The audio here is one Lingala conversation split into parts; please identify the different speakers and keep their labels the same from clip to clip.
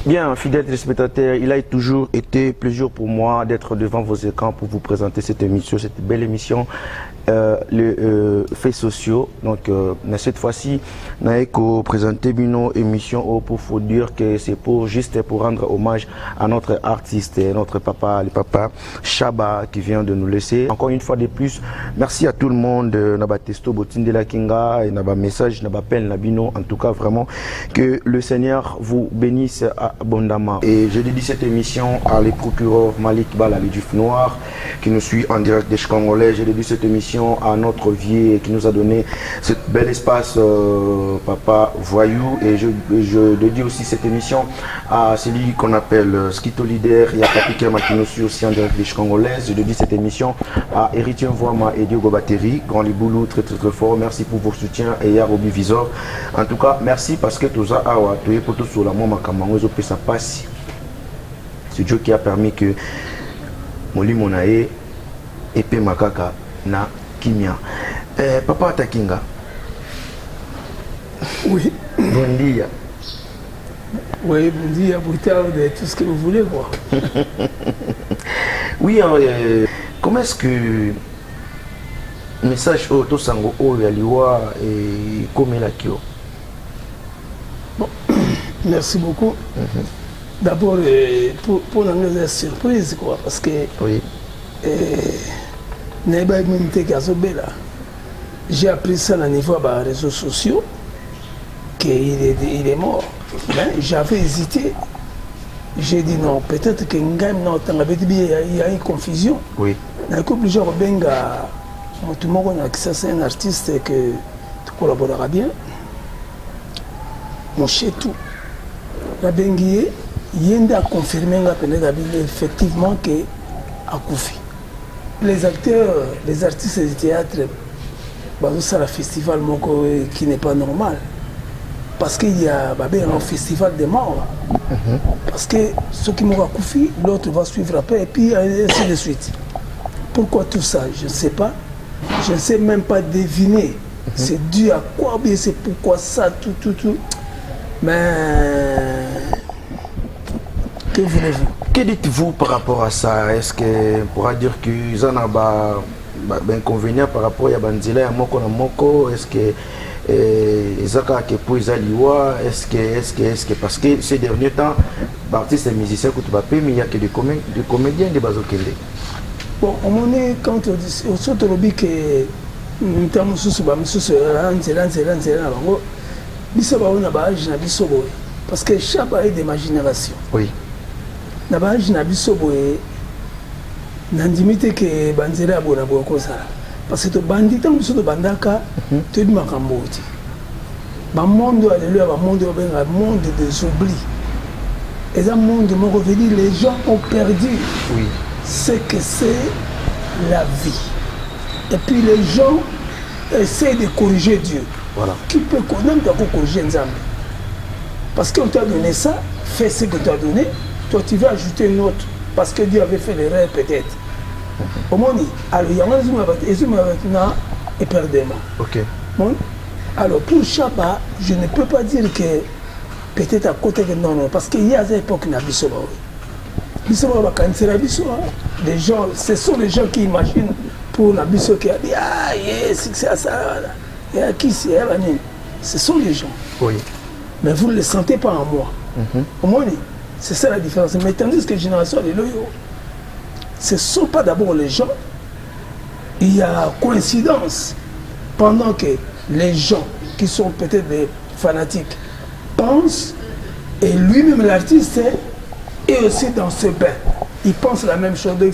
Speaker 1: Bien, fidèles téléspectateurs, il a toujours été plaisir pour moi d'être devant vos écrans pour vous présenter cette émission, cette belle émission, les faits sociaux. Donc, mais cette fois-ci, nous présenter une émission pour vous dire que c'est pour juste pour rendre hommage à notre artiste, notre papa, le papa Shaba qui vient de nous laisser. Encore une fois de plus, merci à tout le monde, na texto botindela kinga, et na ba message, na ba appel, na bino. En tout cas, vraiment, que le Seigneur vous bénisse abondamment. Et je dédie cette émission à les procureurs Malik Bala, du Noir, qui nous suit en direct des Congolais. Je dédie cette émission à notre vieux qui nous a donné ce bel espace, Papa Voyou. Et je dédie aussi cette émission à celui qu'on appelle Skito Leader. Il y a Papi Kema qui nous suit aussi en direct des Congolaises. Je dédie cette émission à Héritier Voima et Diogo Battery, Grand Liboulou, très très très fort. Merci pour vos soutiens et Yarobi Visor. En tout cas, merci parce que tout ça, awa, tout est pour tout sur la moi, makambo, ça passe. C'est Dieu qui a permis que molimo na ye epema kaka na kimia. Papa Takinga.
Speaker 2: Oui.
Speaker 1: Bon dia.
Speaker 2: Oui, bon dia, boa tarde, tout ce que vous voulez, quoi.
Speaker 1: Oui, comment est-ce que message oyo tosango oyo ya liwa ekomelaki yo?
Speaker 2: Bon, merci beaucoup. D'abord, pour la surprise, quoi, parce que nayebaki même te ke azobela. J'ai appris ça na niveau ya réseaux sociaux, qu'il est mort. Mais j'avais hésité. J'ai dit non, peut-être que ngai na otanga beti, il y a une confusion. Nayaki obligé kobenga motu moko na Kisasa, un artiste que tocollaboraka bien, Moshetu. Nabengi ye, ye nde aconfirme nga peut-être abi effectivement ke akufi. Les acteurs, les artistes de théâtre bazosala festival moko qui n'est pas normal, parce qu'il y a babengaka festival de mort, parce que soki moko akufi, l'autre va suivre après et puis ainsi de suite. Pourquoi tout ça, je ne sais pas, je ne sais même pas deviner c'est dû à quoi, bien c'est pourquoi ça, tout tout tout. Mais que voulez-vous?
Speaker 1: Que dites-vous par rapport à ça? Est-ce que on pourra dire que eza na ba inconvénient par rapport ya banzela ya moko na moko? Est-ce que eza kaka ke po eza liwa? Est-ce que parce que ces derniers temps, baartiste et musicien kutu bapemi, ya ke des comédiens nde bazokende?
Speaker 2: Bon, omoni, quand so tolobi ke ntango mosusu bamosusu nzela nzela nzela na bango, biso bao na baage na biso boye, parce que Shaba est de ma génération, na baage na biso boye, nandimi te ke banzela ya boye na boye kozala, parce que tobandi ntango biso tobandaka, toyebi makambo oyo te. Bamonde ya lelo, ya bamonde oyo babengaka monde des oublis, eza monde moko, veut dire les gens ont perdu ce que c'est la vie, et puis les gens essaient de corriger Dieu. Qui peut même corriger Nzambe? Parce qu'on t'a donné ça, fais ce que t'a donné. Toi, tu vas ajouter une autre parce que Dieu avait fait l'erreur peut-être. Omoni, alors yango ezomona bato na éperdument. Bon, alors pour Shaba, je ne peux pas dire que peut-être à côté que non, non, parce qu'il y a des époques na biso baoyo, biso baoyo bakanisela biso, des gens, ce sont les gens qui imaginent pour na biso ke abi, ah ye succès asala wana ya kisi ya banini, ce sont les gens. Mais vous ne le sentez pas en moi. Omoni, c'est ça la différence. Mais tandis que génération lelo oyo, ce ne sont pas d'abord les gens. Il y a coïncidence. Pendant que les gens qui sont peut-être des fanatiques pensent, et lui-même l'artiste est aussi dans ce bain, il pense la même chose. Donc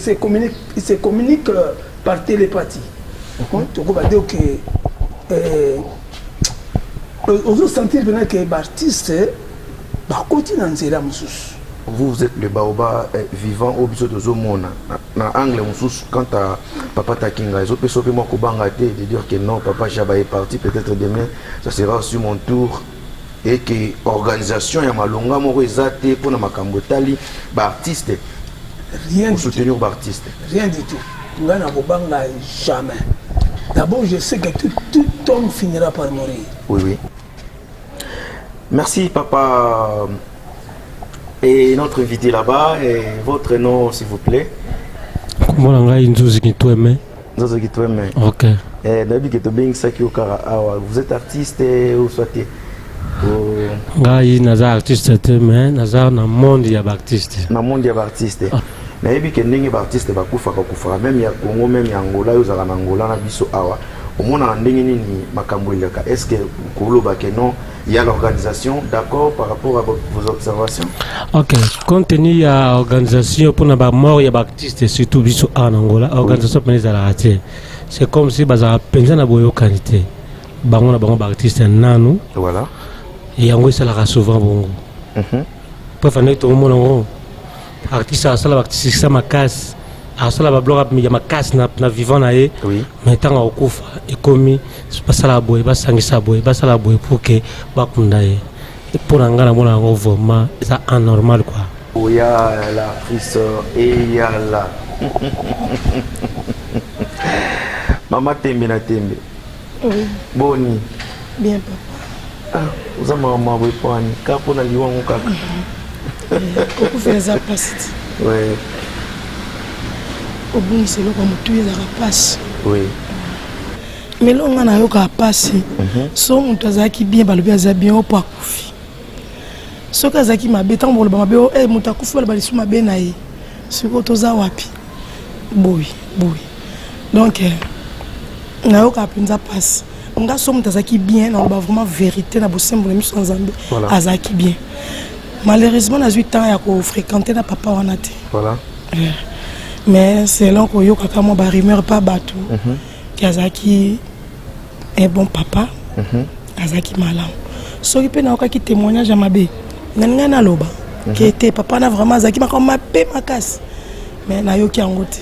Speaker 2: il se communique par télépathie. Donc on va dire que ozosentir mpena ke baartiste bakoti na nzela mosusu.
Speaker 1: Vous, vous êtes le baobab vivant oyo biso tozomona na angle mosusu. Quant à papa Takinga, ezopesa mpe mwa kobanga te de dire que non, papa Shaba est parti, peut-être demain ça sera sur mon tour, et que organisation ya malonga moko eza te mpona makambo etali baartiste?
Speaker 2: Rien du tout.
Speaker 1: Soutenir baartiste?
Speaker 2: Rien du tout. Ngai na kobanga jamais. D'abord, je sais que tout homme finira par mourir.
Speaker 1: Oui. Merci, papa. Et notre invité là-bas, et votre nom s'il vous plaît?
Speaker 3: Kombo na ngai Nzuzi Kitweme.
Speaker 1: Nzuzi Kitweme.
Speaker 3: Ok.
Speaker 1: Eh, nayebi ke tobengisaki yo kaka awa. Vous êtes artiste ou soit
Speaker 3: oh. Ngai naza artiste te mais naza na monde ya baartiste.
Speaker 1: Na monde ya baartiste. Ah. Nayebi ke ndenge baartiste bakufaka kufaka meme ya Congo meme ya Angola, yo ozalaka na Angola na biso awa. Omonaka ndenge nini makambo eleka? Est-ce que koloba ke non, il y a l'organisation, d'accord, par rapport à vos observations?
Speaker 3: Ok, compte tenu ya organisation pour la mort ya artiste surtout biso awa na Angola, organisation mpenza ezalaka te. C'est comme si bazalaka mpenza na boyokani te. Bango na bango baartiste nanu.
Speaker 1: Voilà.
Speaker 3: Yango esalaka souvent bongo. Po efandaki tokomona yango artiste asala baartiste makasi, asala bablok ya makasi na vivant na ye.
Speaker 1: Oui.
Speaker 3: Mais ntango akokufa ekomi basala boye, basangisa boye, basala boye pour que bakunda ye. Mpo na ngai namona yango vraiment eza anormal quoi.
Speaker 1: Oya l'actrice Eyala. Mama Tembe na Tembe.
Speaker 4: Oui.
Speaker 1: Boni.
Speaker 4: Bien papa.
Speaker 1: Ah, oza mama boye pwani kaka mpona liwango kaka.
Speaker 4: Kokufa eza mpasi ti.
Speaker 1: Oui.
Speaker 4: Obungisa eloko ya motu ezalaka mpasi.
Speaker 1: Oui.
Speaker 4: Mais eloko nga nayokaka mpasi, so moto azalaki bien balobi aza bien opo akufi. Soki azalaki mabe ntango boloba mabe o eh, moto akufi baloba lisusu mabe na ye. Sikoyo toza wapi? Boye boye. Donc nayokaka mpenza mpasi. Nga so moto azalaki bien naloba vraiment vérité na bosembo na miso ya Nzambe.
Speaker 1: Voilà.
Speaker 4: Azalaki bien. Malheureusement nazwi temps ya kofréquenter na papa wana te.
Speaker 1: Voilà.
Speaker 4: Mais selon koyokaka mwa barumeur pa bato ke azalaki un bon papa, azalaki malamu. Soki mpe nayokaki témoignage ya mabe nalingai naloba ke te papa na vraiment azalaki makambo mabe makasi, mais nayoki yango te.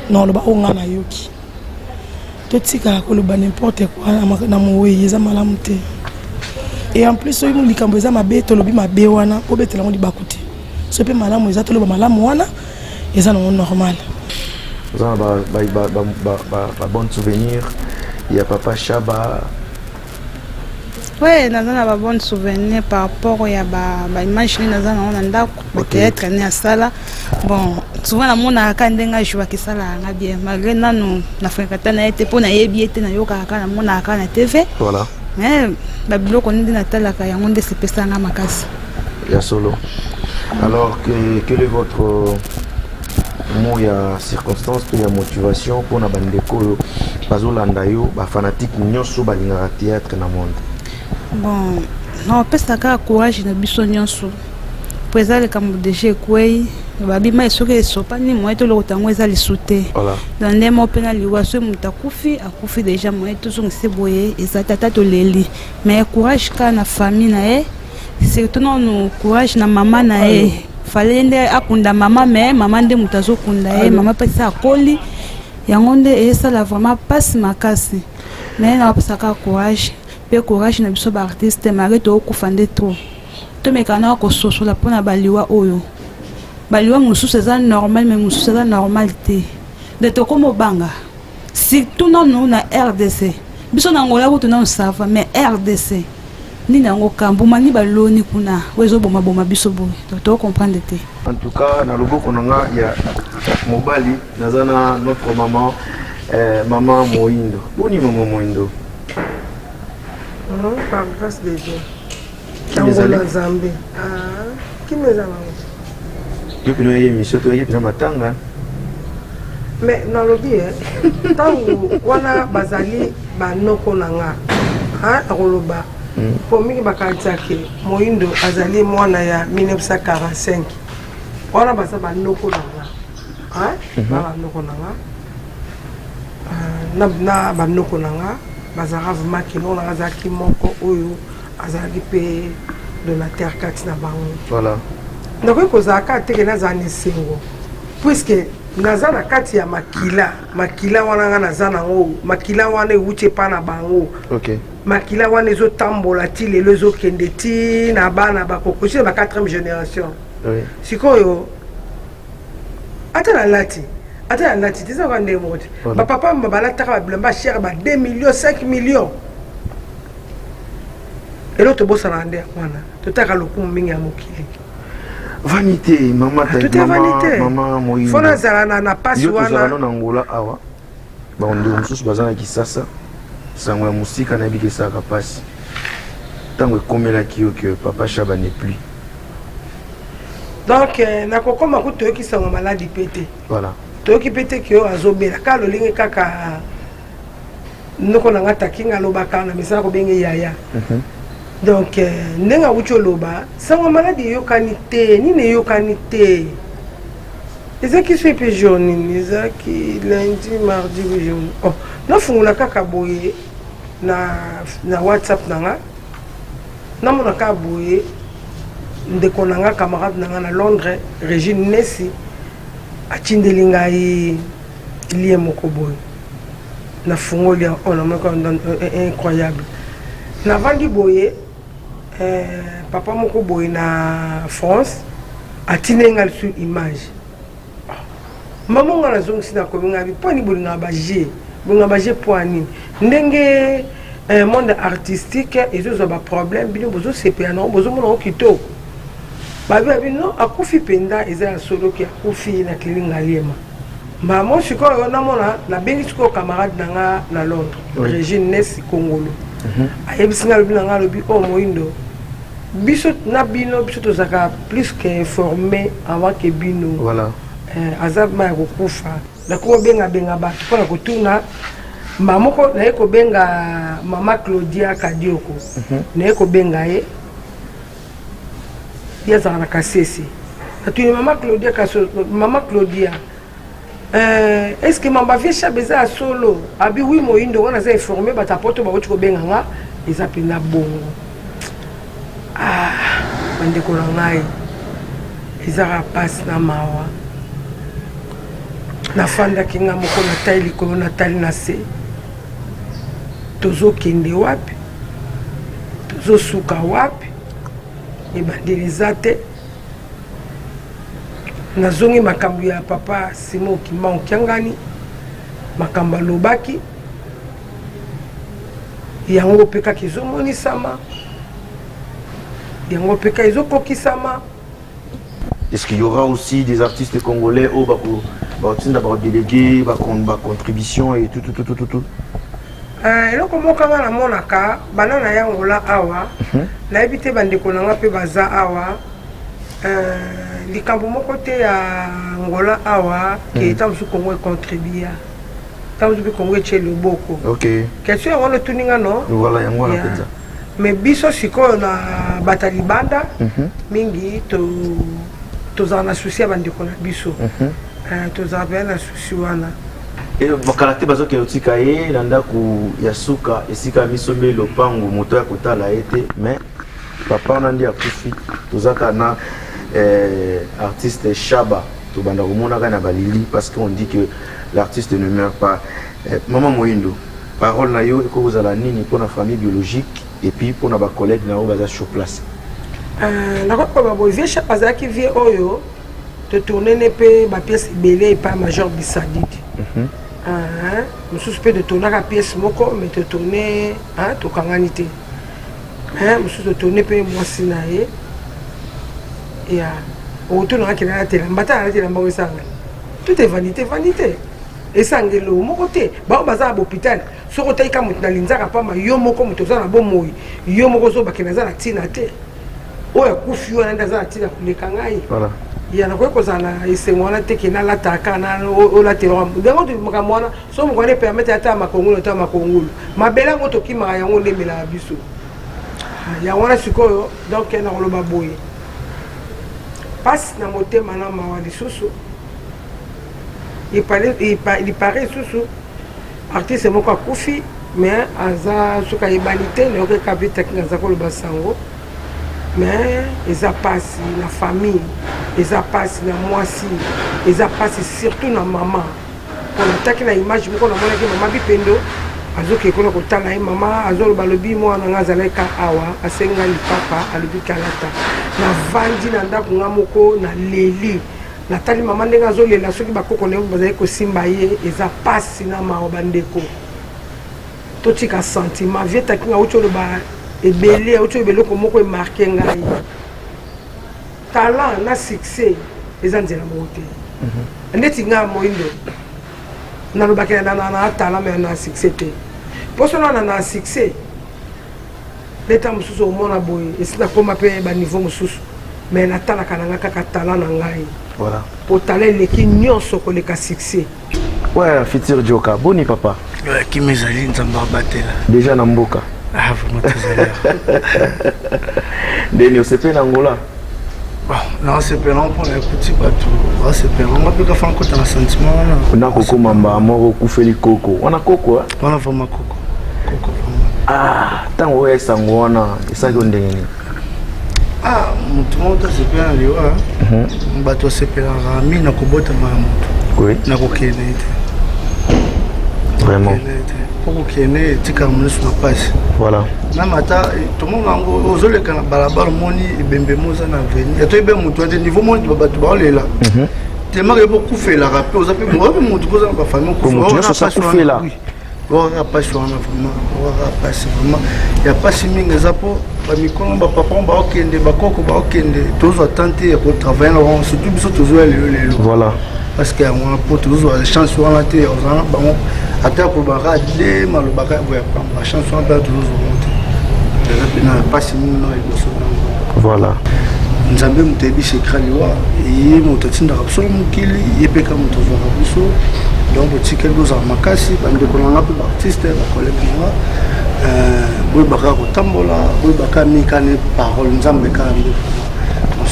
Speaker 4: Naloba oyo ngai nayoki. Totikala koloba n'importe quoi na mowei eza malamu te. Et en plus soki likambo eza mabe tolobi mabe wana, obetela yango libaku te. Soki mpe malamu eza toloba malamu wana, eza nango normal.
Speaker 1: Oza na ba bon souvenir ya papa Shaba?
Speaker 5: Ouais, naza na babonne souvenir par rapport ya baimage nini naza nango na ndako, bathéâtre ne asala. Bon, souvent namonaka kaka ndenge ajouaka, esalaka nga bien malgré nanu nafréquenta na ye te mpo nayebi ye te. Nayokaka kaka, namonaka kaka na TV.
Speaker 1: Voilà.
Speaker 5: Mais babiloko nde natalaka yango nde sepesanga makasi.
Speaker 1: Ya solo. Alors que, quel est votre mot ya circonstance to ya motivation mpona bandeko oyo bazolanda yo, bafanatike nyonso balingaka théâtre na monde?
Speaker 5: Bon, naopesa kaka courage na biso nyonso po eza likambo deja ekwei. Babima soki esopani moye tolokota yango eza lisu te.
Speaker 1: Voilà.
Speaker 5: Donc nde mo mpe na liwa, soki moto akufi, akufi deja, moye tozongisa boye eza tata toleli. Mais courage kaka na famille na ye, surtout nanu courage na mama na ye. Fale ye nde akunda mama, mais mama nde moto azokunda ye. Mama mpe esi akoli, yango nde esala vraiment mpasi makasi. Mais napesaka courage mpe courage na biso baartiste malgré tokokufa nde trop, tomeka na kososola mpona baliwa oyo. Baliwa mosusu eza normal, mais mosusu eza normal te. Nde tokóma obanga surtout nanu na RDC. Biso na Angola kutu nanu ça va, mais RDC nini yango kambuma ni baloni kuna oyo ezobomaboma biso boye? Donc tokocomprendre te.
Speaker 1: En tout cas na loboko na nga ya mobali naza na notre maman, mama Moindo. Boni mama Moindo?
Speaker 6: Par grâce de Dieu.
Speaker 1: Kimi ezali?
Speaker 6: Yango na Nzambe. Ah, kimi eza nango.
Speaker 1: Yo mpena oyebi émission, toyebi mpena matanga.
Speaker 6: Mais nalobi e ntango wana bazali banoko na nga. Ah, nakoloba mpo mingi bakanisaki Moyindo azali mwana ya 1945 wana. Baza banoko na nga. Ah, ba banoko na nga. Ah, na banoko na nga bazalaka vraiment kino na nga azalaki moko oyo azalaki mpe donateur kati na bango.
Speaker 1: Voilà.
Speaker 6: Nakoki kozala kaka teke nazala na esengo puisque naza na kati ya makila. Makila wana nga naza nango, makila wana ewuti epa na bango. Makila wana ezotambola ti lelo, ezokende ti na bana bakokosi na ba 4e génération. Sikoyo ata nalati, ata nalati te, eza kaka ndenge moko te. Bapapa balataka babilamba cher ba 2 millions, 5 millions. Eloko tobosanaka nde yango wana, totaka lokumu mingi ya mokili.
Speaker 1: Vanité, mama.
Speaker 6: Ah, tout est vanité.
Speaker 1: Mama Moyindo.
Speaker 6: Fo nazala na pasi wana.
Speaker 1: Yo na Angola awa, bandeko mosusu baza na Kisasa, sango ya mosika nayebi ke esalaka mpasi. Ntango ekomelaki yo ke papa Shaba n'est plus?
Speaker 6: Donc nakokoma ku toyoki sango maladi mpe te.
Speaker 1: Voilà.
Speaker 6: Toyoki mpe te ke oyo azobela kaka lolenge kaka noko na nga Takinga alobaka na misala kobenge yaya. Donc ndenge awuti oloba, sango maladi eyokani te, nini eyokani te. Ezalaki so epe jour nini? Ezalaki lundi, mardi, jour. Oh, nafungola kaka boye na WhatsApp na nga, namona kaka boye ndeko na nga, camarade na nga na Londres, Régine Nesi, atindeli ngai lien moko boye. Nafungoli oyo, namoni incroyable. Navandi boye, papa moko boye na France atindeli ngai lisusu image. Mama nga nazongisi, nakomi ngai mpo ani bolingaka baje, bolingaka baje mpo anini? Ndenge monde artistique ezozwa baproblème, bino bozosepela nango, bozomona ngo kitoko. Babi babi non, akufi mpenza, eza ya soloki, akufi na clinique Ngaliema. Mamo sikoyo namona, nabengi sikoyo camarade na nga na Londres, Régine Nesi Kongolo. Ayebisi nga, alobi na nga, alobi: "Oyo Moyindo, biso na bino, biso tozalaka plus que informé avant ke bino."
Speaker 1: Voilà.
Speaker 6: Aza ma ya kokufa. Nakomi obengabenga bato mpona kotuna mama moko. Naye kobenga mama Claudia Kadioko. Naye kobenga ye, ye azalaka na Kasese. Natuni mama Claudia Kaso: "Mama Claudia, est ce que mamba vieux Shaba eza ya solo?" Abi: "Oui Moyindo, wana aza informé, bato ya Poto bauti kobenga nga, eza mpenza bongo." Ah, bandeko na ngai, ezaka mpasi na mawa. Nafandaki nga moko, natali likolo, natali na se. Tozokende wapi? Tozosuka wapi? Ebandeli eza te. Nazongi makambo ya papa Simon Kimbangu Kiangani, makambo alobaki yango mpe kaka ezomonisama, yango mpe kaka ezokokisama.
Speaker 1: Est-ce qu'il y aura aussi des artistes congolais oyo bako batinda ba délégué, ba contribution et tout tout tout tout tout?
Speaker 6: Eloko moko nga namonaka bana na yangola awa, nayebi te bandeko na nga mpe baza awa, likambo moko te ya Ngola awa ke ntango mosusu Kongo econtribua, ntango mosusu mpe Kongo etie loboko. Question yango wana otuni nga, no?
Speaker 1: Voilà, yango wana mpenza.
Speaker 6: Mais biso sikoyo na bato ya libanda mingi, tozala na souci ya bandeko na biso. Tozala mpenza na souci wana.
Speaker 1: Bakala te, bazokende kotika ye na ndako ya suka, esika misombi lopango, moto ya kotala ye te. Mais papa wana nde akufi. Tozaka na artiste Shaba, tobanda komonaka na balili, parce qu'on dit que l'artiste ne meurt pas. Mama Moyindo, parole na yo ekoki kozala nini mpona famille biologique et puis mpona bacollègue na yo baza sur place?
Speaker 6: Nakoki koloba boye: vieux Shaba azalaki vieux oyo totourne ne mpe bapièce ebele epai major Bisadidi. Mosusu mpe totournaka pièce moko, mais totourne, tokangani te. Mosusu totourne mpe mwasi na ye ya okotunaka kende alatela mbata, alatela mbango esanga. Tout est vanité, vanité esangelo moko te. Bango baza na bahôpital. Soki otali moto na linzaka pamba, yo moko moto oza na bomoi, yo moko ozobakende aza na ntina te. Oyo akufi wana nde aza na ntina koleka ngai. Ya nakoki kozala na esengo wana te ke nalataka olatelaka yango makambo wana. So moko wana epermettre ata makongulu, ata makongulu mabele yango tokimaka yango nde emelaka biso yango wana sikoyo. Donc nakoloba boye: mpasi na motema na mawa. Lisusu lipare, lisusu artiste moko akufi, mais aza soki ayebani te. Nayoki kabitaki aza koloba sango, mais eza mpasi na famille, eza mpasi na mwasi, eza mpasi surtout na mama. Mpo nataki na image moko, namonaki mama Bipendo azokende kuna kotala ye. Mama azoloba, alobi: "Mwana nga azalaki awa, asenga lipapa, alobi kalata." Navandi na ndako nga moko, naleli, natali mama ndenge azolela. Soki bakoko na ye bazali kosimba ye, eza mpasi na mawa. Bandeko, totika sentiment. Vieux Takinga auti oloba ebele, auti oyo eloko moko emarquer ngai. Talent na succès eza nzela moko te. Ndeti nga moindo nalobaki na na talent mais na succès te. Mposo na na succès, leta mosusu omona boye esi nakóma mpe baniveau mosusu, mais natalaka na nga kaka talent na ngai.
Speaker 1: Voilà.
Speaker 6: Po talent eleki nyonso koleka succès.
Speaker 1: Ouais, futur Joka, boni papa?
Speaker 7: Kimi ezali, Nzambe abatela.
Speaker 1: Déjà na mboka?
Speaker 7: Ah, vraiment tozali.
Speaker 1: Ndeni osepeli na Angola?
Speaker 7: Bon, naosepela mpona ekuti bato basepela, nga mpe kafa nakota na sentiment wana.
Speaker 1: Nakokoma mbaa moko okufeli koko wana, koko?
Speaker 7: Wana vraiment koko, koko vraiment.
Speaker 1: Ah, ntango oyo esango wana esalaki yo ndenge nini?
Speaker 7: Ah, motu moko to asepela na liwa. Bato asepelaka mingi na kobotama ya motu, na kokende ye te.
Speaker 1: Vraiment.
Speaker 7: Mpo kokende etikaka mosusu na mpasi.
Speaker 1: Voilà.
Speaker 7: Même ata tomona yango, ozoleka na balabala, omoni ebembe mo oza na avenir, ata oyebi motu ate niveau moni bato baolela temaka ye, bokufelaka mpe oza mpe oza mpe motu mpo oza na bafamille.
Speaker 1: Motu nyonso akufela.
Speaker 7: Okaka mpasi wana vraiment, okaka mpasi vraiment ya mpasi mingi. Eza mpo bamikolo, bapapa baokende, bakoko baokende, tozwa temps te ya kotravaille na bango, surtout biso tozwa lelo lelo.
Speaker 1: Voilà.
Speaker 7: Parce que yango wana mpo tozwa chance wana te ya kozala na bango, ata ya kolobaka de malobaka ya pamba, chance wana mpe tozozwa yango te. Eza mpena mpasi mingi na liboso nango.
Speaker 1: Voilà.
Speaker 7: Nzambe moto ayebi secret liwa, ye moto atindaka biso na mokili, ye mpe ka moto azwaka biso. Donc botikali bozala makasi, bandeko na nga mpe baartiste, bacollègue na nga. Boyebaka kotambola, boyebaka mikane parole Nzambe kaka nde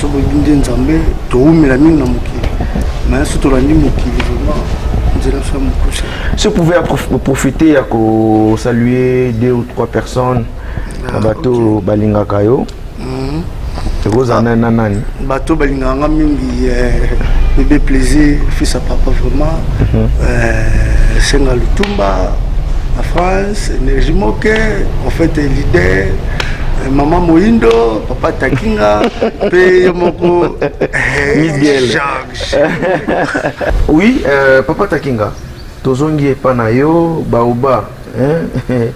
Speaker 7: so boyebi nde Nzambe, towumela mingi na mokili. Mais so tolandi mokili, vraiment nzela biso ya mokuse.
Speaker 1: Si vous pouvez profiter ya kosaluer deux ou trois personnes na bato balingaka yo, ekozala na nani?
Speaker 7: Bato balingaka nga mingi, bébé Plaisir, fils à papa vraiment, Senga Lutumba na France, Énergie Moke, en fait leader mama Moyindo, papa Takinga mpe ye moko.
Speaker 1: Miguel.
Speaker 7: Georges.
Speaker 1: Oui, papa Takinga, tozongi epa na yo baoba, hein?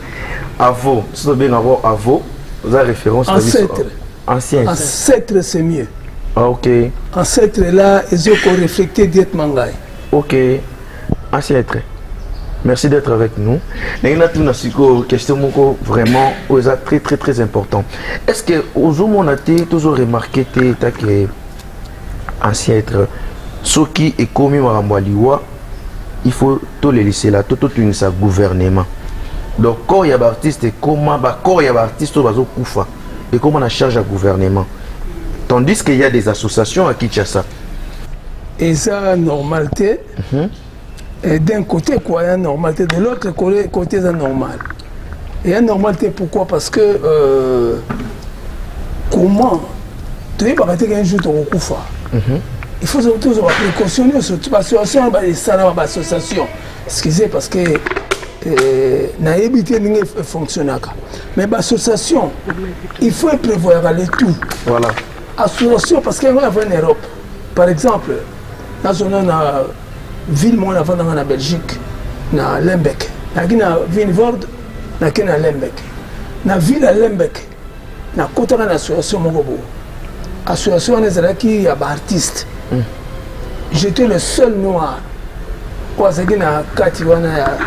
Speaker 1: Avo so tobengako avo, oza référence na biso.
Speaker 2: Ancêtre.
Speaker 1: Ancien.
Speaker 2: Ancêtre, c'est mieux.
Speaker 1: Ah, ok.
Speaker 2: Ancêtre là ezokoreflecte directement ngai.
Speaker 1: Ok, ancêtre, merci d'être avec nous. Ndenge natuna sikoyo question moko vraiment oyo eza très très très important: est ce que ozomona te, tozoremarke te take ancêtre, soki ekomi makambo ya liwa, il faut tolelisela to totungisa gouvernement? Donc corps ya baartiste ekoma, bacorps ya baartiste oyo bazokufa ekoma na charge ya gouvernement, tandis qu'il y a des associations à Kinshasa.
Speaker 2: Eza normal te. Et d'un côté quoi, eza normal te, de l'autre côté eza normal. Eya normal te, pourquoi? Parce que comment toyebaka te qu'un jour tokokufa? Il faut tozwa baprécaution nyonso. Baassociation wana esalama, baassociation, excusez, parce que nayebi te ndenge efonctionnaka, mais baassociation il faut eprévoyaka le tout.
Speaker 1: Voilà.
Speaker 2: Association, parce que yango yava na Europe par exemple, nazona na ville moko navandanga na Belgique, na Lembeek. Nayaki na Vilvoorde, nake na Lembeek, na ville ya Lembeek nakotaka na association moko boye. Association wana ezalaki ya baartiste. J'étais le seul noir oyo azalaki na kati wana ya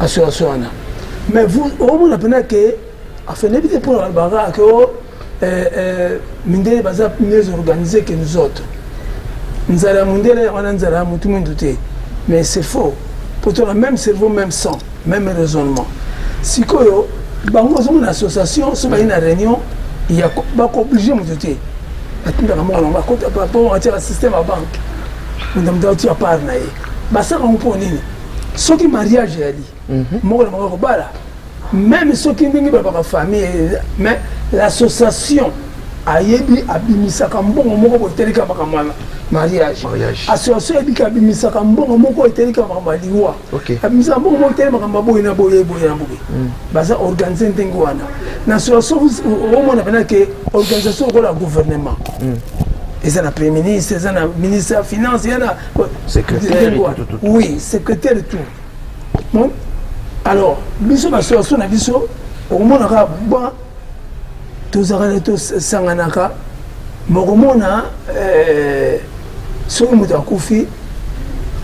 Speaker 2: association wana. Mais vous omona mpena ke, enfin nayebi te mpona balobaka ke o mindele baza mieux organisé que nous autres, nzala ya mondele wana nzala ya motu mwindu te. Mais c'est faux, po tona même cerveau, même sang, même raisonnement. Sikoyo bango ozomona association, so bayi na réunion ya bakooblige moto te, batindaka moko nango po atiaka système ya banque, moto moto atia part na ye. Basaka yango mpo nini? Soki mariage eyali, moko na bango akobala, même soki ndenge balobaka famille, mais l'association ayebi abimisaka mbongo moko boye etelika makambo ya mariage.
Speaker 1: Mariage.
Speaker 2: Association ayebiki abimisaka mbongo moko etelika makambo ya liwa, abimisaka mbongo moko eteli makambo ya boye na boye, boye na boye. Baza organise ndenge wana na association. Omona mpena ke organisation lokola gouvernement eza na premier ministre, eza na ministre ya finance, eza na
Speaker 1: Secrétaire et
Speaker 2: ndenge wana.
Speaker 1: tout, tout, tout.
Speaker 2: Oui, secrétaire et tout. Bon, alors biso baassociation na biso, okomona kaka ba tozalaka, tosanganaka. Bokomona eh, soki moto akufi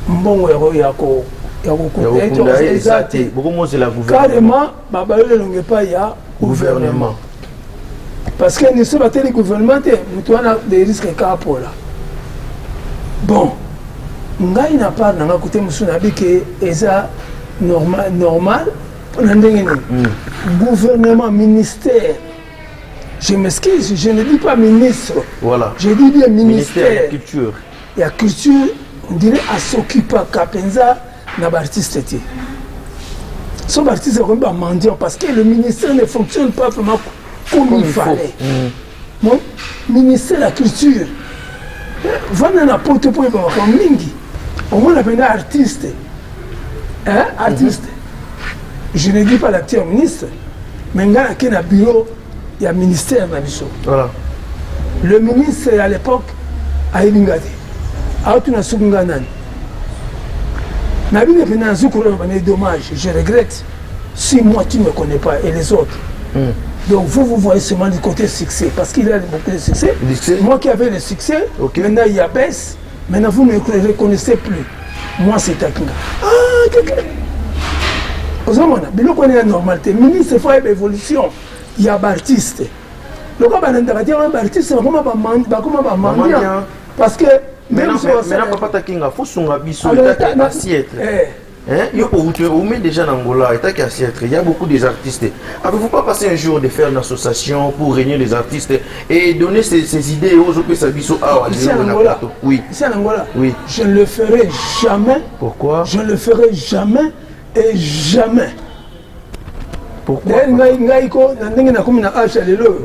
Speaker 2: mbongo ya kokunda
Speaker 1: eza te,
Speaker 2: carrément babayoli elongo epai ya gouvernement, parce que niso bateli gouvernement te, moto wana de risque kaka pola. Bon, ngai na part na ngai, kote mosusu nayebi ke eza normal, normal mpona ndenge nini gouvernement, ministère, je m'excuse, je ne dis pas ministre.
Speaker 1: Voilà.
Speaker 2: Je dis bien
Speaker 1: ministère.
Speaker 2: Ministère
Speaker 1: ya culture.
Speaker 2: Ya culture, on dirait as'occupaka mpenza na baartiste te. So baartiste bakomi bamendiant parce que le ministère ne fonctionne pas vraiment comme il
Speaker 1: il faut.
Speaker 2: fallait. Bon, ministère ya culture, vanda na poto mpo oyeba makambo mingi. Omona mpenza artiste, hein, artiste, je ne dis pas l'acteur ministre, mais ngai nake na bureau ya ministère na biso. Le ministre à l'époque ayebi nga te, aotuna soki nga nani. Nabini mpenza nazokoloba bane, dommage, je regrette si moi tu ne me connais pas et les autres. Donc vous, vous voyez seulement du côté succès, parce qu'il y a beaucoup de succès.
Speaker 1: Succès.
Speaker 2: Moi qui avais le succès, maintenant il y a baisse, maintenant vous ne me reconnaissez plus. Moi c'est Takinga. Ah, quelqu'un. Ozomona biloko wana ya normal te. Ministre faut ayeba évolution ya baartiste. Lokola balandaka te wana, baartiste bakoma bamendiant parce que
Speaker 1: Maintenant, papa Takinga, faut sunga biso etake assiette. Hein? Yo, on déjà en Angola, et assiette. Il y a beaucoup des artistes. Avez-vous pas passé un jour de faire une association pour réunir les artistes et donner ces idées aux autres biso? Ah,
Speaker 2: Ici en Angola?
Speaker 1: Oui.
Speaker 2: Ici en Angola?
Speaker 1: Oui.
Speaker 2: Je ne le ferai jamais.
Speaker 1: Pourquoi?
Speaker 2: Je ne le ferai jamais et jamais.
Speaker 1: Pourquoi?
Speaker 2: D'ailleurs, ngai ngai ko na ndenge nakomi na âge ya lelo,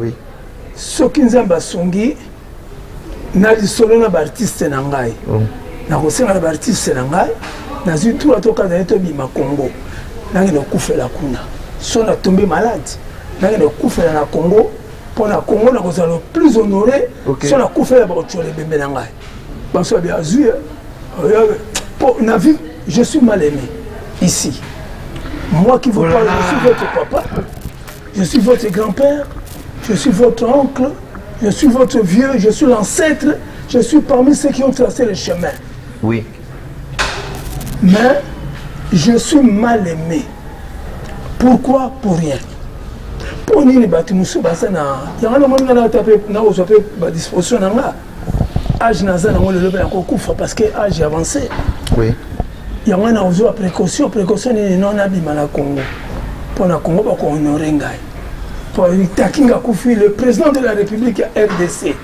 Speaker 2: soki Nzambe asungi na lisolo na baartiste na ngai, nakosenga na baartiste na ngai, nazwi tura tokanda ye, tobima Congo, nakende kokufela kuna. So natombe malade, nakende kokufela na Congo, mpo na Congo nakozala le plus honoré. So nakufela, bakotiola ebembe na ngai, baso babi azwi mpo na vie. Je suis mal aimé ici. Moi qui vous parle, je suis votre papa, je suis votre grand-père, je suis votre oncle, je suis votre vieux, je suis l'ancêtre, je suis parmi ceux qui ont tracé le chemin. Mais je suis mal aimé. Pourquoi? Pour rien. Mpo nini? Bato mosusu baza na yango. Namoni nga nata mpe nakozwa mpe badisposition na nga. Âge naza nango lelo mpe nakokufa parce que âge avancé. Yango wana nakozwa précaution. Précaution nini? No nabima na Congo, mpo na Congo bakohonorer ngai. Po Takinga akufi, le président de la République ya RDC,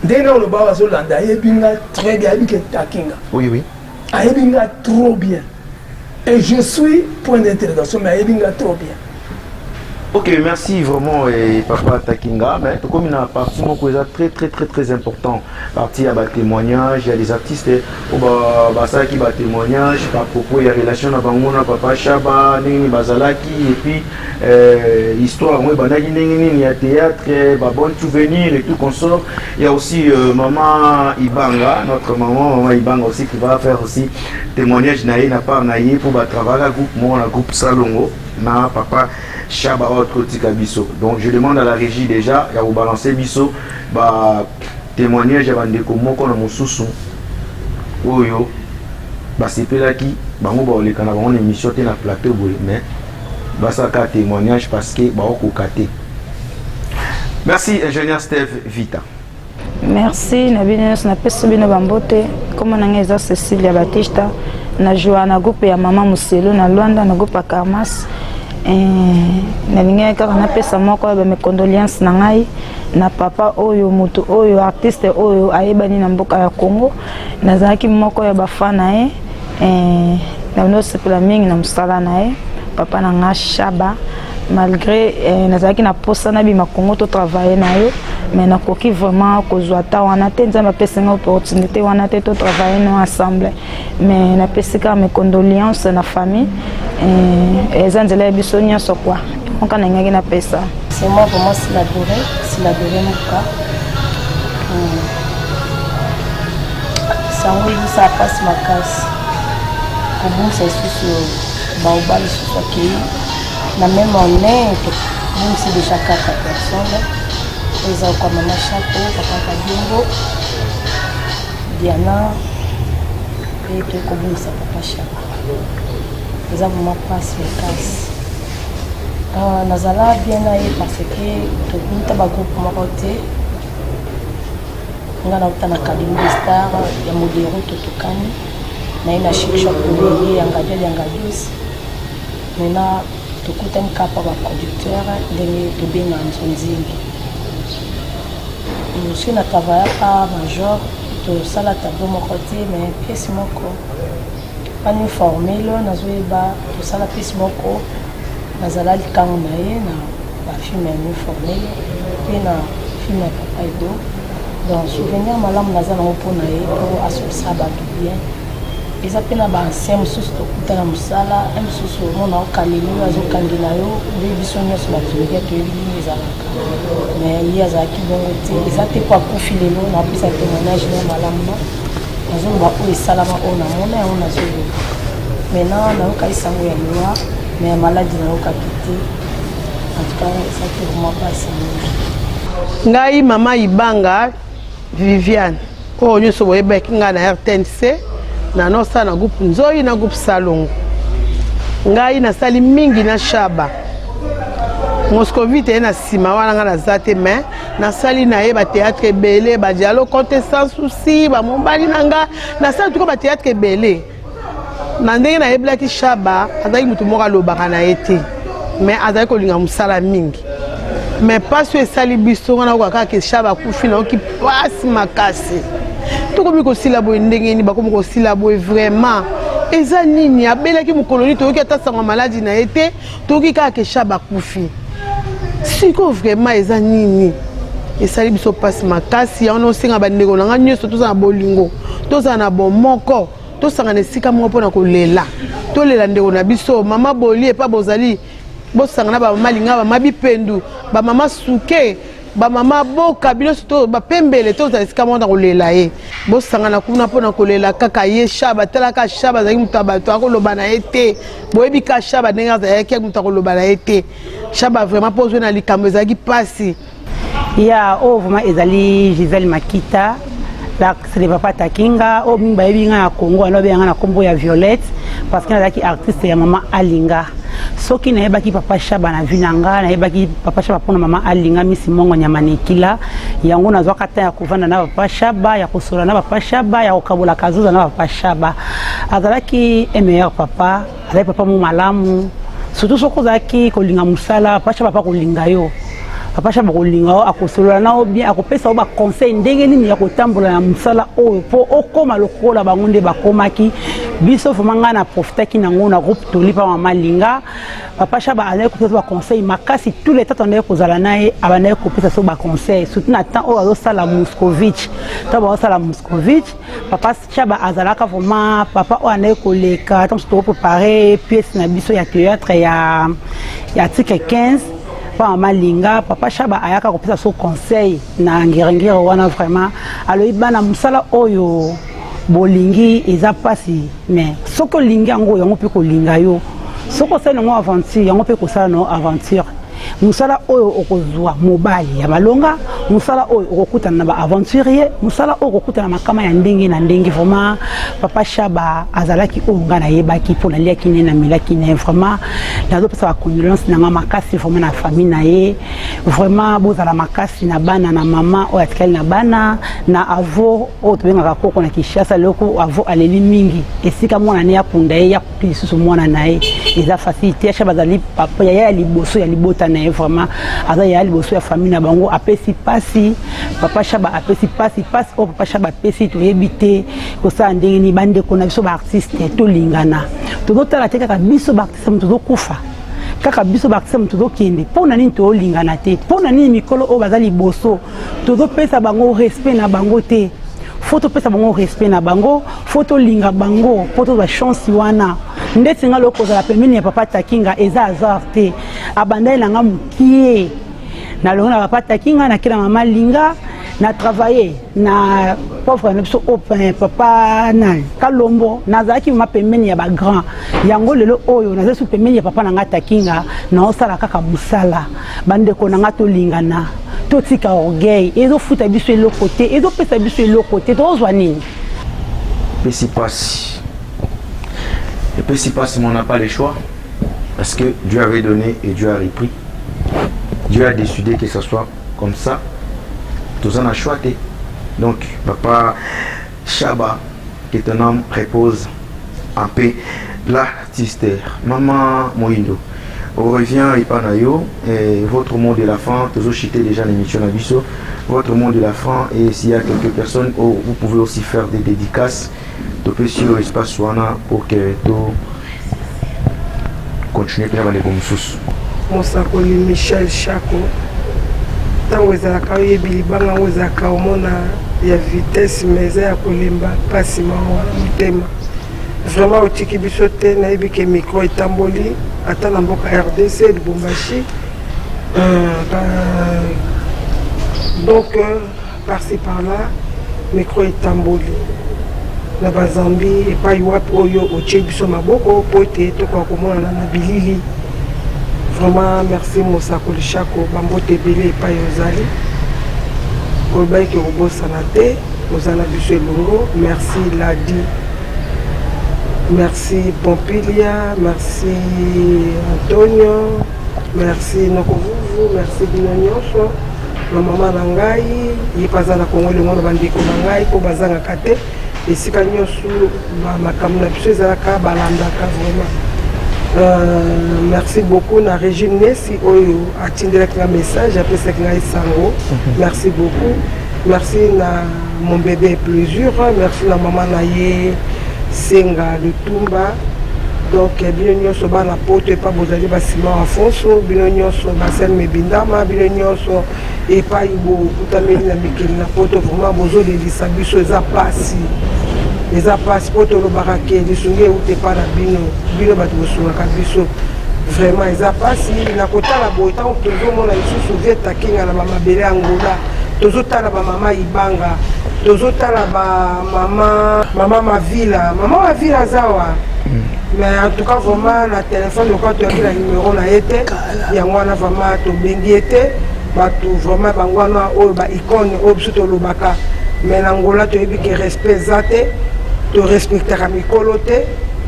Speaker 2: ndenge na oloba bazolanda, ayebi nga très bien, ayebi ke Takinga ayebi nga trop bien et je suis point d'interrogation, mais ayebi nga trop bien.
Speaker 1: Ok, merci vraiment et papa Takinga. Mais comme une partie moko eza très très très très important. Partie ya ba témoignage, il y a des artistes oyo ba basalaki ba témoignage par propos ya relation na bango na papa Shaba, ndenge bazalaki, et puis histoire yango ebandaki ndenge nini ya théâtre, ba bon souvenir et tout consort. Il y a aussi maman Ibanga, notre maman, maman Ibanga aussi, qui va faire aussi témoignage na ye na part na ye pour ba travailler groupe moko na groupe Salongo na papa Shaba oyo totika biso. Donc je demande à la régie déjà ya kobalancer biso ba témoignage ya bandeko moko na mosusu oyo basepelaki. Bango baoleka na bango na émission te na plateau boye, mais basalaka témoignage parce que baokoka te. Merci, ingénieur Steve Vita.
Speaker 8: Merci na bino nyonso. Napesi bino bambote. Nkombo na ngai eza Cecilia Batista, na joua na groupe ya mama Moselo na Lwanda, na groupe ya Carmas. Nalingaki kaka napesa moko ya bames condoléances na ngai na papa oyo, moto oyo, artiste oyo ayebani na mboka ya Congo. Nazalaki moko ya bafan na ye. Nanosepela mingi na mosala na ye, papa na nga Shaba. Malgré nazalaki na posa nabima Congo totravaille na yo, mais nakoki vraiment kozwa ta wana te. Nzambe apesi nga opportunité wana te totravaille no ensemble, mais napesi kaka mes condoléances na famille. Eza nzela ya biso nyonso kua oka nangaki napesa.
Speaker 9: C'est moi vraiment Siladoré, Siladoré Muka. Sango ebisa mpasi makasi kobungisa lisusu baoba lisusu akei na même année, tobungisi déjà quatre personnes. Oyo eza kwa mama Shako, papa Kadiombo, Diana, mpe toyei kobungisa papa Shako. Eza vraiment mpasi makasi. Uh, nazala bien na ye parce que tokuta bagroupe moko te nga nauta na académie de star ya modero totokani na ye na chic shop ye ya ngadial ya ngadios maintenant Tokutani kaka pa ba producteur ndenge tobenga nzonzingi. Soki na travailla pa major tosala tableau moko te mais pièce moko pani formule nazoyeba tosala pièce moko nazala likango na ye na bafilme ya new formule mpe na filme ya papa edo donc souvenir malamu naza nango mpo na ye mpo asolisa bato bien Eza pe na ba ancien mosusu tokuta na mosala un mosusu omona okaleli yo azokangela yo nde biso nyonso bato media toyebi ndenge ezalaka mais ye azalaki bongo te eza te po akufi lelo napesa témoignage na malamu no nazoloba oyo esalama oyo namona yango nazoloba maintenant nayokaki sango ya liwa mais ya maladi nayokaki te en tout cas ezalaki vraiment mpasi mingi.
Speaker 6: Ngai mama Ibanga Viviane oyo nyonso boyebaki ngai na RTNC na nosala na groupe Nzoi na groupe Salongo. Ngai nasali mingi na Shaba Moscovite ye na nsima wana ngai naza te mais nasali na ye bateatre ebele badialo compte sans souci bamobali na nga nasali tuka bateatre ebele Na ndenge nayebelaki Shaba, azalaki moto moko alobaka na ye te, mais azalaki kolinga mosala mingi. Mais mpasi oyo esali biso wana okoka kaka ke Shaba akufi, nayoki mpasi makasi. Tokomi kosila boye ndenge nini? Bakomi kosila boye vraiment eza nini? Abelaki mokolo nini? Toyoki ata sango ya maladi na ye te, toyoki kaka ke Shaba akufi. Sikoyo vraiment eza nini? Esali biso mpasi makasi. Yango naosenga bandeko na ngai nyonso tozala na bolingo, tozala na bomoko. Tosangana esika moko mpo na kolela. Tolela ndeko na biso mama Boli epa bozali bosangana ba mama linga ba mama bipendu ba mama suke ba mama boka bino to bapembele tozala esika moko na kolela ye bosangana kuna mpo na kolela kaka ye shaba talaka shaba azalaki moto ya bato akoloba na ye te boyebi ka shaba ndenge azalaki moto akoloba na ye te shaba vraiment mpo ozwi na likambo ezalaki mpasi
Speaker 10: Ya oyo vraiment ezali Gisèle Makita l'artiste de papa Takinga oyo mingi bayebi nga na Congo wana babenga nga na kombo ya Violette parce que nazalaki artiste ya mama Alinga soki nayebaki papa Shaba na vie na nga nayebaki papa Shaba mpona mama Alinga misi mongo nyama na ekila yango nazwaka temps ya kovanda na papa Shaba ya kosola na papa Shaba ya kokabola kazuza na papa Shaba azalaki un meilleur papa azalaki papa mo malamu surtout soki ozalaki kolinga mosala papa shaba kolinga yo papa shaba kolinga yo akosolola na yo bien akopesa yo baconseil ndenge nini ya kotambola na mosala oyo mpo okóma lokola bango nde bakomaki biso vraimen ngai na profitaki nango na groupe toli mpa mama linga papa shaba azalaki kopesa so baconseil makasi tous les temps tondaki kozala na ye abandaki kopesa so baconseil surtout na temps oyo azosala moscovitch ntango bazosala moscovitch papa Chaba azalaka vraiment papa oyo andaki koleka ntango mosusu tokoprepare pièce na biso ya théâtre ya, ya article 15 pa mama linga papa Chaba ayaka kopesa so conseil na ngiringiri wana vraiment alobi bana mosala oyo bolingi eza mpasi mais soki olingi yango yango mpe kolinga yo soki osali nango aventure yango mpe kosala nango aventure mosala oyo okozwa mobali ya malonga mosala oyo okokutana na baaventurier mosala oyo okokutana makama ya ndenge na ndenge vraiment papa shaba azalaki oyo ngai nayebaki mpo naliaki ne namelaki ne vraiment nazopesa bacondoléance na ngai makasi vraiment na famille na ye vraiment bozala makasi na bana na mama oyo atikali na bana na avo oyo tobengaka koko na kinshasa loko avo aleli mingi esika mwana ne akunda ye ya lisusu mwana na ye eza facile te acha bazali papa yaya ya liboso ya libota na ye vraiment aza yaya liboso ya famille na bango apesi pasi papa shaba apesi pasi pasi oyo papa shaba apesi toyebi te kosala ndenge nini bandeko na biso baartiste tolingana tozotala te kaka biso baartiste moto tozokufa kaka biso baartiste moto tozokende mpo na nini tolingana te mpo na nini mikolo oyo baza liboso tozopesa bango respect na bango te fo topesa bango respect na bango fo tolinga bango mpo tozwa chance wana ndeti nga loko kozala pembeni ya papa takinga eza hasard te abandaki na nga mokie nalongo na papa takinga nakela mama linga na travaille na pauvre na biso open papa nani kalombo nazalaki mama pembeni ya bagrand yango lelo oyo nazali su pembeni ya papa na nga takinga naosala kaka mosala bandeko na nga tolingana. Totika orgueil, ezofuta biso eloko te, ezopesa biso eloko te, tozwa nini?
Speaker 1: Epesi pasi, epesi pasi, mais on n'a pas le choix parce que Dieu avait donné et Dieu a repris. Dieu a décidé que ça soit comme ça. Toza na choix te. Donc papa Shaba, que ton âme repose en paix. L'artiste Maman Moindo, on revient epa na yo et votre mot de la fin. Toujours cité déjà l'émission na biso. Votre mot de la fin, et s'il y a quelques personnes, oh, vous pouvez aussi faire des dédicaces. Topesi yo espace wana pour que to continuer mpe na bandeko mosusu.
Speaker 6: Mosakoli Michel Shako, ntango ezalaka oyebi libanga yango ezalaka omona ya vitesse, mais eza ya kolemba, mpasi, mawa na motema. Vraiment otiki biso te. Nayebi ke micro etamboli ata na mboka RDC, Lubumbashi, donc par-ci par-là micro etamboli na bazambi epai wapi oyo otie biso maboko mpo ete tokoka komonana na bilili. Vraiment merci, mosakoli Shako, bambote ebele epai ozali. Olobaki kobosana te, oza na biso elongo. Merci Ladi, merci Pompilia, merci Antonio, merci Nokovuvu, merci bino nyonso na mama na ngai, ye mpe aza na Kongo elongo na bandeko na ngai mpo bazangaka te esika nyonso makambo na biso ezalaka, balandaka vraiment. Merci beaucoup na Régine Nesi oyo atindelaki nga message, apesaki ngai sango. Merci beaucoup. Merci na mon bébé Plaisir, merci na mama na ye Senga Lutumba. Donc bino nyonso bana Poto epa bozali, basima Afonso, bino nyonso basel mebindama, bino nyonso epai bokutameli na mikili na Poto, vraiment bozolelisa biso. Eza pasi, eza pasi mpo tolobaka ke lisungi euta epa na bino, bino bato bosungaka biso. Vraiment eza pasi na kotala boye ntango tozomona lisusu vieux Takinga na bamabele ya Ngola, tozotala bamama Ibanga, tozotala bamama, mama Mavila, mama Mavila azawa. Mais en tout cas vraiment na telefone lokola toyaki na numero na ye te, yango wana vraiment tobengi ye te. Bato vraiment bango wana oyo ba icône oyo biso tolobaka, mais na Ngola toyebi ke respect eza te, torespectaka mikolo te.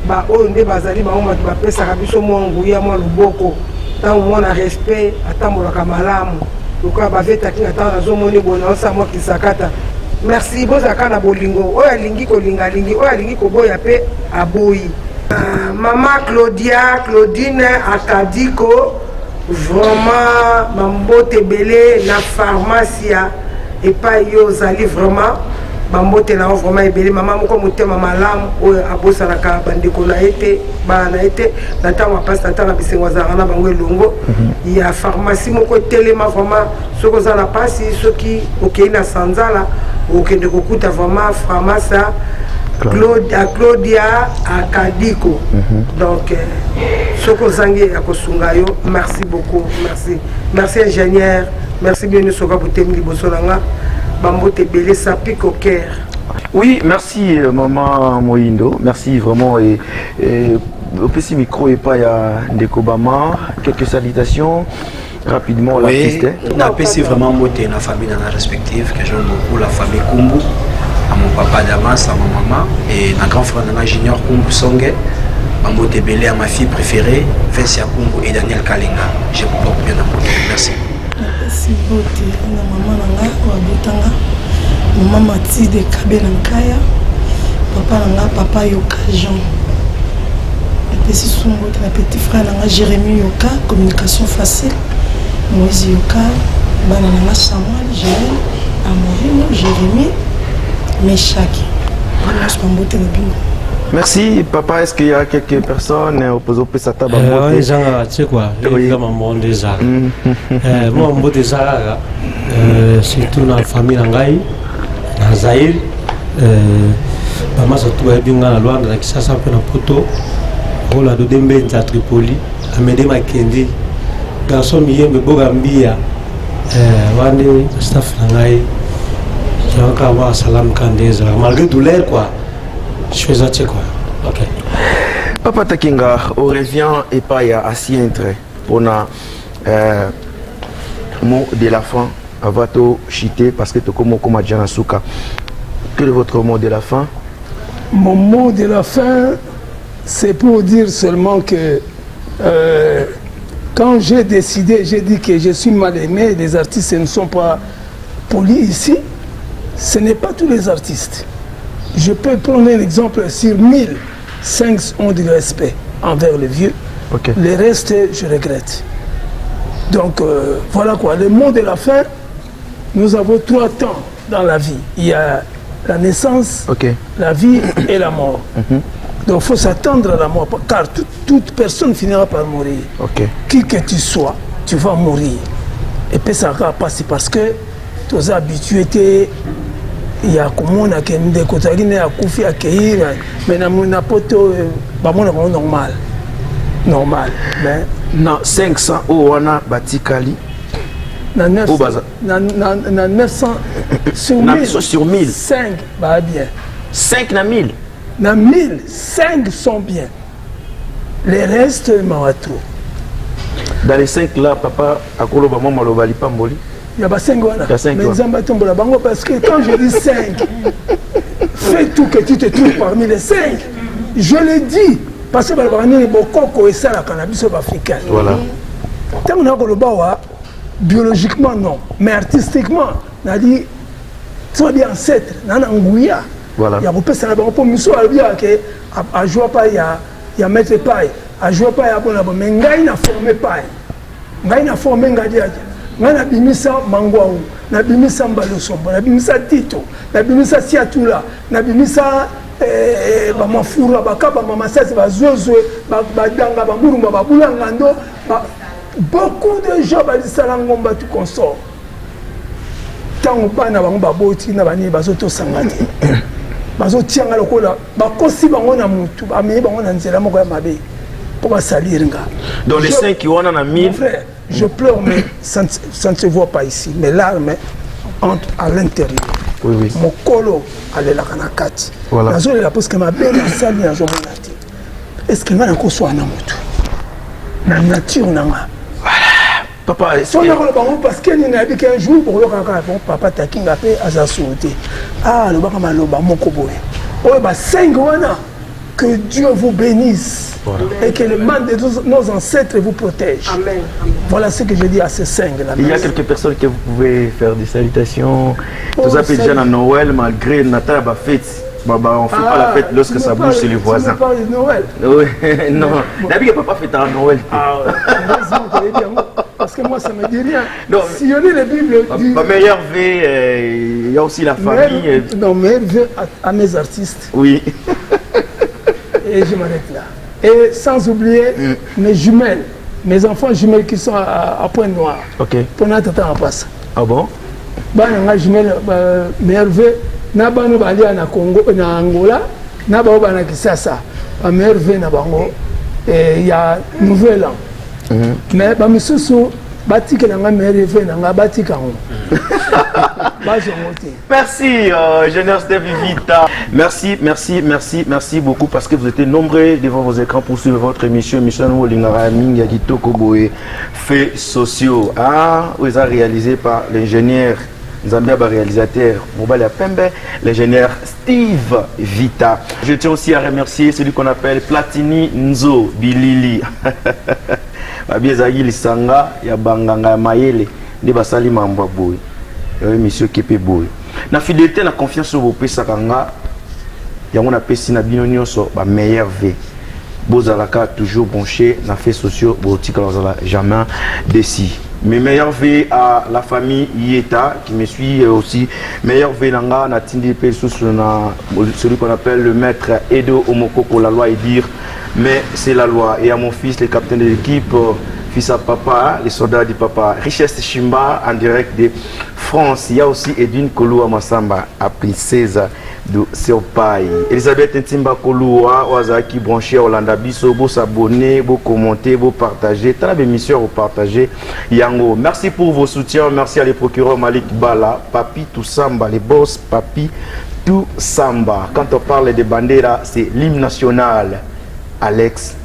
Speaker 6: Baoyo nde bazali bango bato bapesaka biso mwa nguya, mwa loboko. Ntango mwana respect atambolaka malamu lokola bavetaki na ntango nazomoni boye, naosala mwa kisakata. Merci, bozalaka na bolingo. Oyo alingi kolinga alingi, oyo alingi koboya mpe aboyi. Mama Claudia, Claudine Akadiko, vraiment bambote ebele na pharmacia epai yo ozali. Vraiment bambote na yo vraiment ebele. Mama moko motema malamu oyo abosanaka bandeko na ye te, bana na ye te, na ntango ya mpasi, na ntango ya bisengo, azalaka na bango elongo. Ya pharmacie moko etelema vraiment, soki oza na mpasi, soki okei na sanzala, okende kokuta vraiment pharmacie Claudia, Claudia Akadiko. Donc soki ozangi ya kosunga yo. Merci beaucoup, merci, merci ingénieur, merci bino nyonso oka botemi liboso na nga. Bambote ebele, ça pique au cœur.
Speaker 1: Oui, merci maman Moindo, merci vraiment et opesi micro epai ya ndeko Bama, quelques salutations rapidement.
Speaker 11: Oui,
Speaker 1: l'artiste, hein.
Speaker 11: Napesi vraiment mbote na famille nanga respective que j'aime beaucoup, la famille Kumbu, à mon papa Damas, à ma maman et na grand frère nanga Junior Kumbu Songe. Bambote ebele à ma fille préférée, Vesia Kumbu et Daniel Kalenga. Je vous porte bien amour. Merci.
Speaker 4: Napesi mbote na mama na ngai oyo abotanga, mama Matilde Kabe na Nkaya, papa na nga papa Yoka Jean. Napesi su mbote na petit frère na nga Jérémi Yoka, communication facile, Moïse Yoka, bana na nga Samuel, Joël, Amorino, Jérémi, Meshaki, nyonso bambote na bino.
Speaker 1: Merci papa. Est-ce qu'il y a quelques personnes opesa ta
Speaker 3: bambote? Ezangaka te quoi, eza mambo nde ezala mwa mbote eza kaka, surtout na famille na ngai na Zaire, bamasa tu bayebi ngai na Lwanda, na Kisasa mpe na Poto, Rola Dode Mbenza, Tripoli, Amede Makendi, garçon Miyembe, Boga Mbia, wana nde staff na ngai. Yango kaka mwa salam ka nde ezalaka malgré douleur quoi, je eza te quoi, ok.
Speaker 1: Papa Takinga, on revient epai ya Asientre mpona mot de la fin. Avant to chuter parce que tokomo koma déjà na suka. Quel est votre mot de la fin?
Speaker 2: Mon mot de la fin, c'est pour dire seulement que euh, quand j'ai décidé, j'ai dit que je suis mal aimé, les artistes ne sont pas polis ici. Ce n'est pas tous les artistes. Je peux prendre un exemple sur 1000, 5 ont du respect envers les vieux.
Speaker 1: Okay.
Speaker 2: Le reste, je regrette. Donc euh, voilà quoi. Le mot de la fin, nous avons trois temps dans la vie. Il y a la naissance,
Speaker 1: okay.
Speaker 2: la vie et la mort. Mm -hmm. Donc il faut s'attendre à la mort, car tout, toute personne finira par mourir.
Speaker 1: Okay.
Speaker 2: Qui que tu sois, tu vas mourir. Et puis ça va passer parce que tu es habitué ya komona ke ndeko tozalaki nde akufi akei mais na poto bamonaka yango normal normal mais
Speaker 1: na 500 oyo wana batikali
Speaker 2: na 900, na, na, na 900 sur
Speaker 1: 1000
Speaker 2: sur
Speaker 1: 1000
Speaker 2: 5 ba bien
Speaker 1: 5 na 1000
Speaker 2: na 1000 5 sont bien les restes mawa trop
Speaker 1: dans les 5 là papa akoloba mwa maloba lipamboli
Speaker 2: ya ba 5 wana mais nzambe atombola bango parce que quand je dis 5 fais tout que tu te trouves parmi les 5 je le dis parce que balobaka nini bokoko esalaka na biso baafricain
Speaker 1: voilà.
Speaker 2: ntango na koloba wa biologiquement non mais artistiquement nadi soki bi ancêtre na na nguya
Speaker 1: voilà.
Speaker 2: ya kopesa na bango mpo miso alobi yake ajoua pai ya, ya maître pai ajoua pai ya bona bo mais ngai na forme pai ngai na forme ngadiadia ngai nabimisa mangwau nabimisa mbalosombo nabimisa tito nabimisa siatula nabimisa eh, bamafura bakabama masasi bazwezwe badanga bamurumba babulangando ba, beaucoup de gens balisala ngomba tu consort ntango bana bango baboti na banini bazotosanga te bazotianga lokola bakosi bango na mutu bamemi bango na nzela moko ya mabe mpo basalire nga
Speaker 1: dans les 5 wana na 1000
Speaker 2: frère je pleure mais ça ne, ça ne se voit pas ici mes larmes entrent à l'intérieur
Speaker 1: oui, oui.
Speaker 2: mokolo alelaka na kati
Speaker 1: voilà.
Speaker 2: nazolela parce que mabe nasali nazomona te est ce que ngai nakoswana na motu na nature na nga
Speaker 1: papa
Speaker 2: so nakoloba ngo parce que nini nayebi qu'un jour bokoyoka kaka bon papa takinga mpe aza solo te ah alobaka maloba moko boye oyo basengi wana que Dieu vous bénisse
Speaker 1: voilà.
Speaker 2: et que le mal de nos ancêtres vous protège.
Speaker 6: Amen. Amen.
Speaker 2: Voilà ce que je dis à ces cinq là.
Speaker 1: Il y a quelques personnes que vous pouvez faire des salutations. Oh, Tout ça fait déjà à Noël malgré Natal ba fête. Bah, bah, on ne fait ah, pas la fête lorsque ça bouge chez les voisins.
Speaker 2: Tu parles de Noël.
Speaker 1: Oui, non. D'habitude, papa fête à Noël.
Speaker 2: Ah, ouais. Parce que moi, ça ne me dit rien.
Speaker 1: Non,
Speaker 2: Sillonner les Bibles.
Speaker 1: Ma, ma meilleure vie, euh, il y a aussi la famille.
Speaker 2: Meilleure, non, meilleure vie à, à mes artistes.
Speaker 1: Oui.
Speaker 2: Et je m'arrête là. Et sans oublier mm. mes jumelles, mes enfants jumelles qui sont à, à Pointe-Noire.
Speaker 1: Ok.
Speaker 2: Pour Nathan en passe.
Speaker 1: Ah bon
Speaker 2: bana nga jumelle euh, merve na bana balia na Congo na Angola na bao bana Kisasa ba merve na bango eh, ya nouvel an mm -hmm. mais ba misusu batikela nga merve na nga batika yango bazongo te
Speaker 1: Merci, euh, Junior Steve Vita. Merci, merci, merci, merci beaucoup parce que vous étiez nombreux devant vos écrans pour suivre votre émission. Émission Olingara Mingi Kitoko Boye, Faits sociaux. Ah, oyo réalisé par l'ingénieur Nzambia ba réalisateur mobali ya pembe l'ingénieur Steve Vita. Je tiens aussi à remercier celui qu'on appelle Platini Nzo Bilili. Babi ezalaki lisanga ya banganga ya mayele nde basali mambo ya boye. Oyo émission kepe boye. Na fidélité na confiance oyo bopesaka nga yango napesi na bino nyonso ba meilleur V. Bozalaka toujours branché na faits sociaux botikala kozala jamais déçu. Mes meilleurs vœux à la famille Yeta qui me suit aussi. Meilleurs vœux nanga na tindi pe sous na celui qu'on appelle le maître Edo Omokoko la loi est dire mais c'est la loi et à mon fils le capitaine de l'équipe fils à papa les soldats du papa Richesse Chimba en direct de France. Il y a aussi Edwin Koloua Massamba à Princesa do seu pai. Elisabeth Ntimba Koloua oyo azalaki branché Olanda biso bo s'abonner, bo commenter, bo partager. Tala ba émission bo partager yango. Merci pour vos soutiens. Merci à les procureurs Malik Bala, Papi Toussamba, les boss Papi Toussamba. Quand on parle de Bandera, c'est l'hymne national. Alex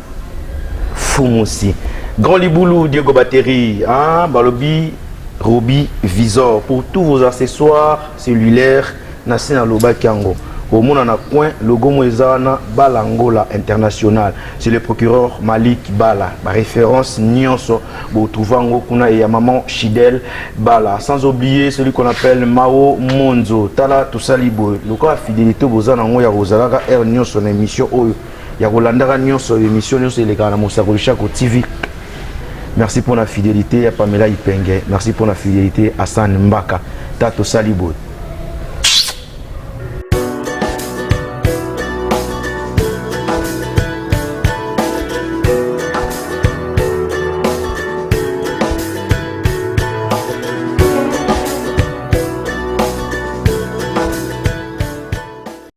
Speaker 1: Fumusi. Grand Liboulou, Diego Batterie, hein, Balobi, Roby Visor pour tous vos accessoires cellulaires na se nalobaki yango omona na coin logo mo eza wana Bala Angola International, c'est le procureur Malik Bala, ba référence nyonso botrouve yango kuna ya maman Chidel Bala, sans oublier celui qu'on appelle Mao Monzo. Tala, tosali boye lokola fidélité boza nango ya kozalaka heure nyonso na émission oyo, ya kolandaka nyonso émission nyonso elekaka na Mosakoli Chako TV. Merci pour la fidélité à Pamela Ipenge. Merci pour la fidélité à Hassan Mbaka. Tato Salibo.